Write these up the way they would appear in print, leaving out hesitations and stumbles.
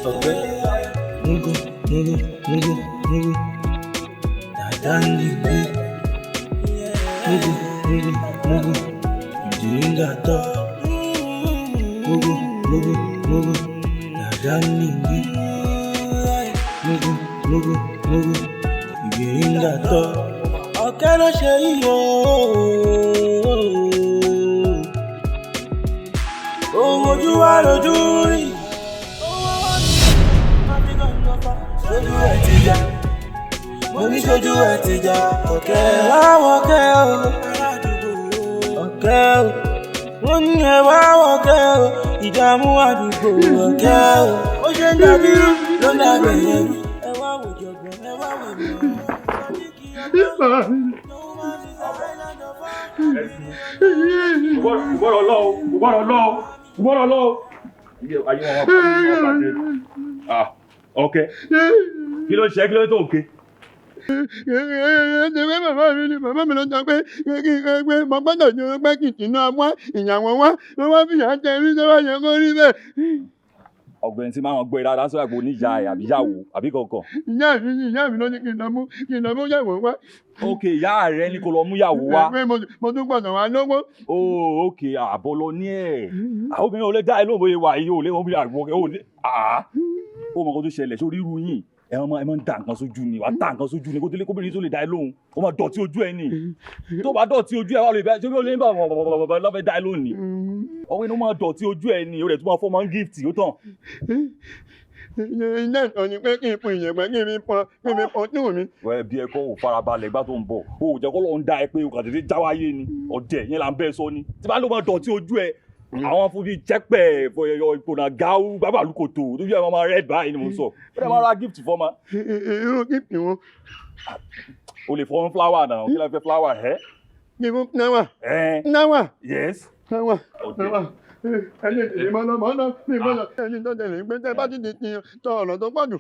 Ọ̀kẹ́. Mugu, mugu, mugu, mugu. Dada nìgbé. Mugu, mugu, mugu. Ìdíńgà tọ́. Mugu, mugu, mugu. Dada nìgbé. Mugu, mugu, mugu. Ìdíńgà tọ́. Ọ̀kẹ́ ló ṣe yíyọ. Ohun ojú wa lójú rí. Sójú ẹ̀ ti já. Mo ní sójú ẹ̀ ti já. Ọ̀kẹ́ wá wọ̀kẹ́ o. Ọ̀kẹ́ o. Mo ní ẹ wá wọ̀kẹ́ o. Ìdààmú àdúgbò ọ̀kẹ́ o. Ó ṣe ń dàbí rú ló ń dàbí ẹ̀yẹ rú. Ẹ wá wò jọ̀gbọ̀n, ẹ wá wò mí. Gbọ́dọ̀ lọ o, gbọ́dọ̀ lọ o, gbọ́dọ̀ lọ o. Ayé wọn wá bàjẹ́. Ah, ọ̀kẹ́. Kí ló ń ṣe kí ló ń tó òkè? Ṣé bàbá mi ni bàbá mi ló sọ pé kí pé mo gbọ́dọ̀ ní pé kì í tinú ọmọ ìyàwó wá ló wá fìyà jẹ mí tó bá yẹ kó rí bẹ́ẹ̀. Ọ̀gbẹ́ni tí máa ń gbé dáadáa sọ́yà pé oníyà ẹ̀ àbí yàwó àbí kankan. Ìyá mi ni ìyá mi ló ní kí n lọ mú kí n lọ mú yàwó wá. Ok, ìyá rẹ ní kó lọ mú yàwó wá. Pé mo tún gbọ́dọ̀ wá lówó. Oh, ok, àbọ̀ lọ ní ẹ̀. Àwọn obìnrin ò lè dá ẹ lóhùn bóyá wà yìí ò lè wọ́n bí àgbọ̀ ò lè. Àá. Ó mọ nǹkan tó ṣẹlẹ̀ sórí irú yìí. Ẹ máa ń da nǹkan sójú ni, wàá da nǹkan sójú ni kó tó lé kóbìnrin tó lè dá ẹ lóhùn. Ó máa dọ̀tí ojú ẹ ni. Tó bá dọ̀tí ojú ẹ wà lóye bẹ́ẹ̀ ṣé ó lè ń bá bàbà lọ́fẹ̀ẹ́ dá ẹ lóhùn ni. Ọwọ́ inú máa dọ̀tí ojú ẹ ni, ó rẹ̀ tún máa fọ́ máa ń gift ó tàn. Ilé ìtọ́ ni pé kí n fún ìyẹ̀pẹ̀ kí n fi pọn kí n fi pọn tù mí. Wẹ́ bí ẹ kọ́ ò farabalẹ̀ gbá tó ń bọ̀, o ò jẹ́ kó lọ́ọ́ ń dá ẹ pé o kàn tètè jáwáyé ni, ọ̀dẹ̀ yẹn là ń bẹ́ẹ̀ sọ ni. Tí bá ló máa dọ̀tí ojú ẹ, àwọn fún bíi jẹ́pẹ̀ ìpònà gáú gbábàlúkòtò tó bí ẹ máa red báyìí ni mo sọ. Ó dẹ̀ máa ra gift fọ́ ma. Irú gift wo? O lè fọ́n flower náà, kí ló fẹ́ flower ẹ́? Kí fún flower? Ẹ́. Flower. Yes. Flower. Flower. Ẹni ìdílé mọ́nà mọ́nà mi mọ́nà ẹni tó tẹ̀lé pé tẹ́ bá ti di ti tọ ọ̀nà tó pọ̀ jù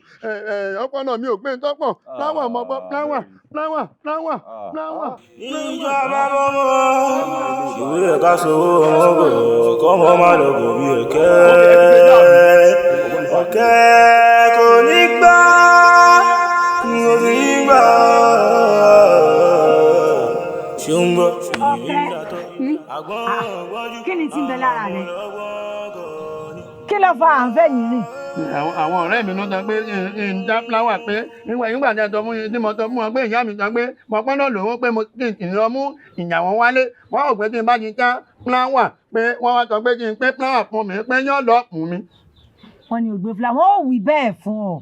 ọpọlọ mi ò gbé tó pọ̀ flower mọ́ gbọ́ flower flower flower flower. Ìjọba bọ́mọ́ ìwúrẹ̀ ká sowó ọmọ bò kọ́mọ má lọ bò bí ọ̀kẹ́. Ọ̀kẹ́ kò ní gbà kò ní gbà. Ṣé ń gbọ́? Kí ni tí ń bẹ lára rẹ? Kí ló fa à ń fẹ́ yìí rìn? Àwọn ọ̀rẹ́ mi ló sọ pé n dá fúláwà pé nígbà tí a sọ fún mi tí mo sọ fún wọn pé ìyá mi sọ pé mo pọ́n náà lówó pé mo kí n sì lọ mú ìyàwó wálé. Wọ́n rò pé tí n bá ti já fúláwà pé wọ́n wá sọ pé kí n pé fúláwà fún mi pé yóò lọ fún mi. Wọ́n ní ògbé fúláwà, wọ́n ò wí bẹ́ẹ̀ fún ọ.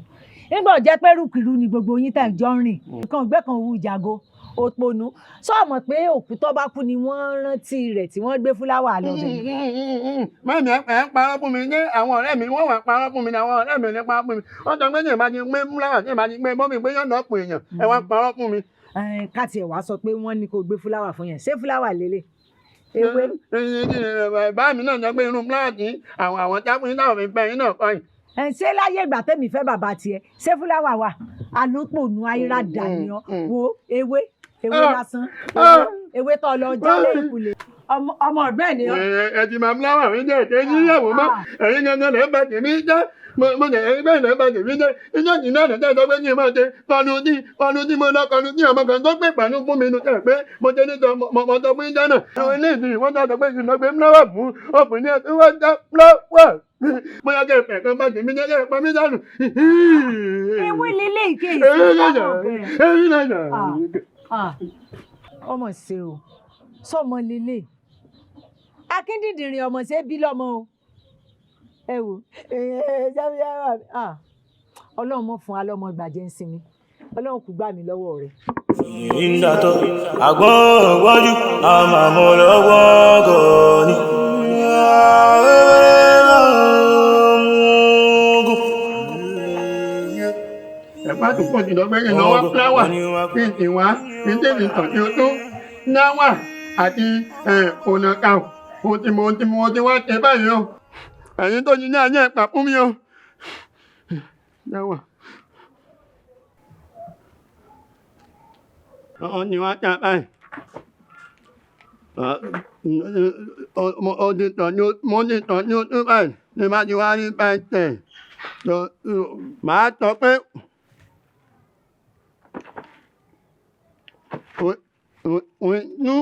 Nígbà ó jẹ́ pé rúkìrú ni gbogbo yín tẹ̀ ń jọ ń rìn. Nǹkan ògbẹ́ kan òwú ìjàgo òpònú sọmọ pé òkú tó bá kú ni wọ́n rántí rẹ̀ tí wọ́n gbé fúláwà lọ bẹ̀. Mọ́mí ẹ ń parọ́ fún mi ní àwọn ọ̀rẹ́ mi wọ́n wà parọ́ fún mi ní àwọn ọ̀rẹ́ mi ní parọ́ fún mi wọ́n sọ pé ní ìbá ti gbé fúláwà ní ìbá ti gbé bọ́mí pé yọ̀ǹda ọ̀pọ̀ èèyàn ẹ wá parọ́ fún mi. Ká tiẹ̀ wá sọ pé wọ́n ní kó gbé fúláwà fún yẹn, ṣé fúláwà lélẹ̀? Ewé. Bá mi náà sọ pé irú fúláwà tí àwọn tábìlì náà fi fẹ́ yín náà kọ́ yìí. Ṣé láyé ìgbà tẹ́mi fẹ́ bàbá tiẹ̀ ṣé fúláwà wà alópònú ayérádà ni ọ wo ewé ewé lásán ewé tó lọ jálẹ̀ ìkùlé ọmọ ọ̀gbẹ́ ni ọ. Ẹ ti máa fúláwà mi jẹ́ ètò ìyíyàwó mọ́ ẹ̀yin gangan lè bá tèmi jẹ́ mo lè ẹ̀yin bẹ́ẹ̀ lè bá tèmi jẹ́ ijó jì náà lè tẹ́ sọ pé kí n máa ṣe kọlu tí mo lọ kọlu tí ọmọ kan tó pè pẹ̀lú fún mi nù tẹ̀ pé mo ṣe nítorí mo sọ fún ìjọ náà àwọn ilé ìsìn wọ́n sọ pé kí n lọ gbé fúláwà fún ọkùnrin ẹ̀ tí wọ́n já fúláwà bóyá kẹ́ ẹ̀ kan bá tèmi jẹ́ kẹ́ ẹ̀ pa mí dànù. Ewé lélẹ̀ ìké ìsìn ọmọ ṣe o sọmọ lélẹ̀ akíndìndìnrín ọmọ ṣe bí lọ́mọ o ẹ wò Ọlọ́run mọ̀ fún alọ́mọ gbàjẹ́ ń sinmi Ọlọ́run kò gbà mí lọ́wọ́ rẹ̀. Ìdàtọ̀ àgbọ̀n ọ̀gbọ́njú àmàmọ́ lọ́wọ́ kò ní. Ẹ̀pá tó pọ̀ jùlọ pé kí n lọ wá fúláwà kí n sì wá kí n tètè tàn tí ó tó náwà àti ọ̀nà kan ohun tí mo ti wá ṣe báyìí o ẹ̀yin tó ní ní ayé ẹ̀pà fún mi o. Náwà. Ó ní wá ṣe báyìí. Mo ti tàn ní ó tó báyìí ní bá ti wá rí báyìí tẹ̀. Màá sọ pé inú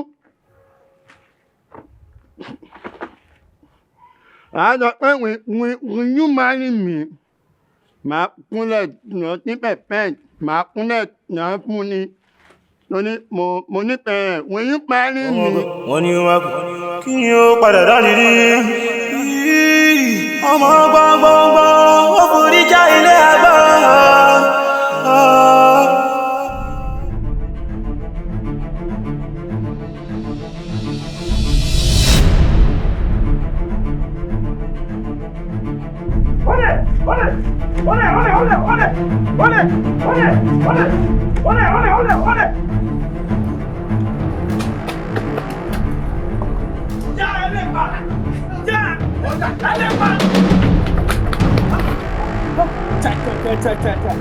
màá sọ pé will you marry me? Màá kúnlẹ̀ lọ sí pẹ̀pẹ́, màá kúnlẹ̀ lọ fún ni. Torí mo nífẹ̀ẹ́ rẹ̀, will you marry me? Wọ́n ní wá kú kí ni ó padà dáàdì rí. Ọmọ gbọ́ngbọ́ngbọ́n ó forí já ilé agbára. Olè olè olè olè olè olè olè olè olè olè olè. Já ẹ lè pa! Já! Ẹ lè pa! Tẹ tẹ tẹ tẹ tẹ.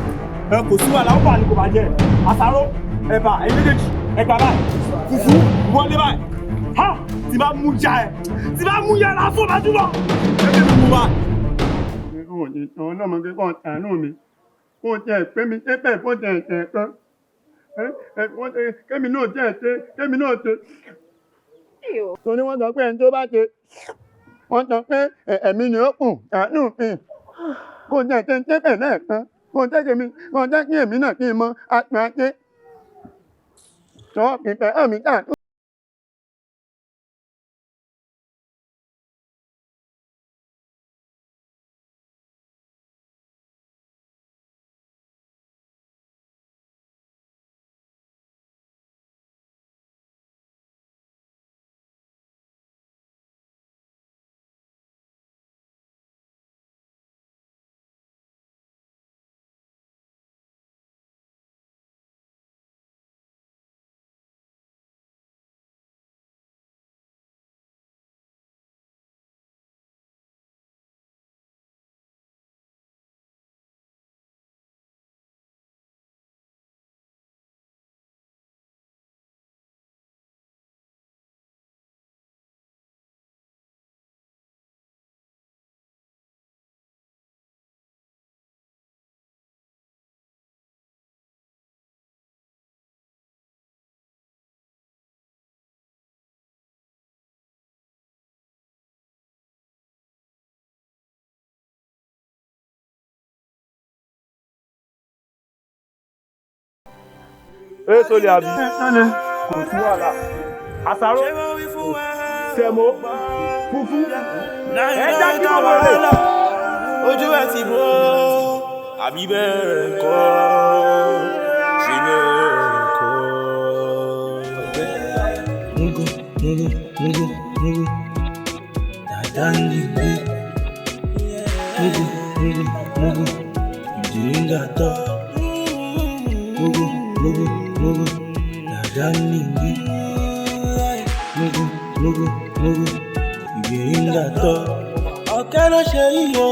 Ẹ kò sí wàhálà, ó bà ní kò bá jẹ. Àsáró, ẹ̀bà, ẹ̀yin méjèèjì, ẹ̀gbà báyìí, fùfú, wọlé báyìí. Ha! Tí bá mú já ẹ, tí bá mú yàrá fún ọ̀bájú lọ. Ẹ bí mi mú báyìí. Ò ní tán ọlọ́mọge kọ́ ṣàánú mi kó tẹ̀ pé mi tẹ́pẹ̀ kó tẹ̀ tẹ̀ kan kémi náà tẹ̀ ṣe kémi náà ṣe. Torí wọ́n sọ pé ẹni tó bá ṣe wọ́n sọ pé ẹ̀mí ni ó kù ṣàánú mi kó tẹ̀ ṣe tẹ́pẹ̀ lẹ́ẹ̀kan kó tẹ̀ kémi kó tẹ̀ kí èmi náà kí n mọ àtúnṣe ajé. Sọ ìfẹ́ hàn mí ṣàánú. Ẹ sọlẹ̀ àbí? Kò sí wàhálà. Àsáró, sẹ̀mó, fùfú, ẹ já kí wọ́n wọlé. Ojú ẹ ti bó àbí bẹ́ẹ̀ kọ́, ṣe bẹ́ẹ̀ kọ́. Mugu mugu mugu mugu dada nílé. Mugu mugu mugu ìdíríngà tọ́. Mugu mugu mugu dada nílé. Mugu mugu mugu ìdíríngà tọ́. Ọ̀kẹ́ ló ṣe yíyọ.